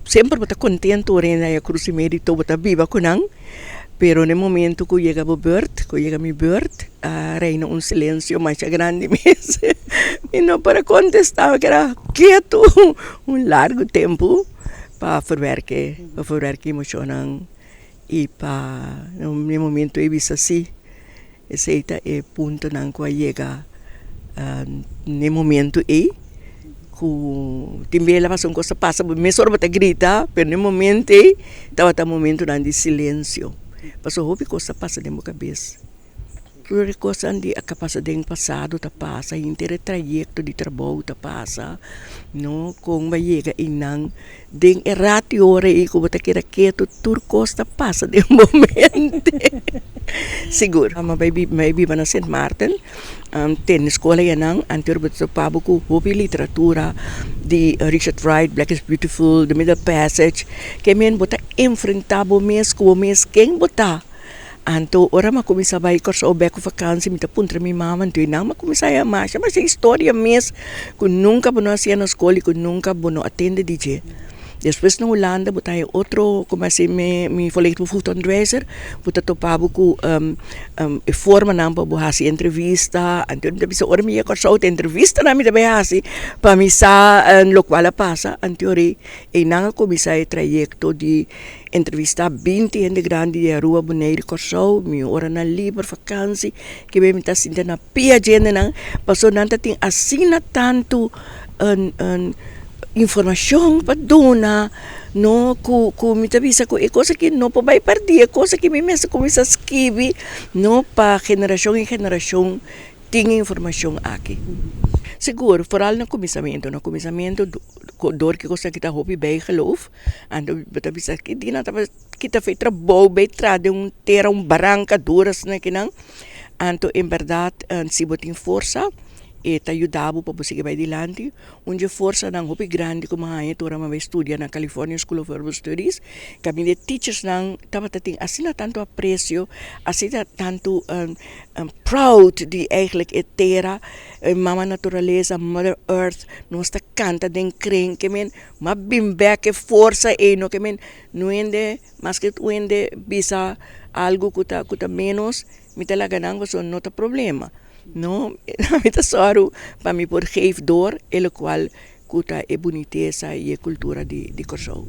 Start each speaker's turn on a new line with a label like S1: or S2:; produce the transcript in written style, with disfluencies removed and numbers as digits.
S1: Semper bo ta kontentu ora hende a Cruz y Merito, bo ta biba ku nan, pero na e momento ku yega bo beurt, ku yega mi beurt, a reina un silensio masha grandi mes. Mi no por a kontestá, mi keda ketu un largu tempu pa verwerke, pa verwerke emoshonnan i pa na e momento ei bisa sí. Esei ta e puntonan ku a yega na e momento ei ku tin bes la pasa un kos ta pasa bo mes ora bo ta grita pero na e momento ei tabata momentonan di silensio pasobra hopi kos ta pasa den bo kabes. Tur e kosnan di a pasa den pasado ta pasa henter e trayekto di trabou ta pasa no kon bo a yega einan Den e rat i ora ei ku bo ta keda ketu tur kos ta pasa den bo mente. Sigur. Mi bai mi bai biba na Sint Maarten, tene skola ayanan, antes bo ta topa bo ku hopi literatura di Richard Wright, Black is Beautiful, The Middle Passage, ke men bo ta enfrenta bo mes ku bo mes ken bo ta. Anto ora mi a kuminsá bai Kòrsou bèk ku fakansi mi ta puntra mi mama, anto einan mi a kuminsá haña masha masha historia mes ku nunka bo no a siña na skol i ku nunka bo no a tende di dje. Despues na Hulanda bo ta haña otro komo a si mi mi volledig bevoegd onderwijzer bo ta topa bo ku e formanan pa bo hasi entrevista, anto mi ta bisa ora mi yega Kòrsou ta entrevistanan mi ta bai hasi pa mi sa lokual a pasa, anto einan a kuminsá e trayekto di Entrevistá 20 hende grandi di Aruba, Boneiru i Kòrsou, mi oranan liber, fakansi, ke mi ta sinta na pia djendenan, pasobra nan ta tin asina tantu informashon pa duna, no, ku ku mi ta bisa ku e kos aki no por bai pèrdí, e kos aki mi mester kuminsá skibi, no, pa generashon en generashon tin e informashon aki. Sigur, foral na kuminsamentu, na kuminsamentu dor ku e kos aki ta hopi bijgeloof. Anto bo ta bisa ki dia nan tabata kita fe trabou bay traha den un tera un baranka duro asina kinan anto en berdad si bo tin forsa e ta yuda bo pa bo sigui bay dilanti un dje forsanan hopi grandi ku mi a haña tur ora mi a bay studia na California School of Urban Studies kaminda e teachersnan tabata tin asina tantu apresio asina tantu proud di eigenlijk e tera mama naturalesa mother earth nos ta kanta den kren ke men. Ma bin bek e forsa ei no ke men no hende maske un hende bisa algu ku ta ku ta menos mi ta laga nan pasobra no ta problema no mi ta sòru pa mi por geef door e lokual ku ta e bunitesa i e kultura di Kòrsou.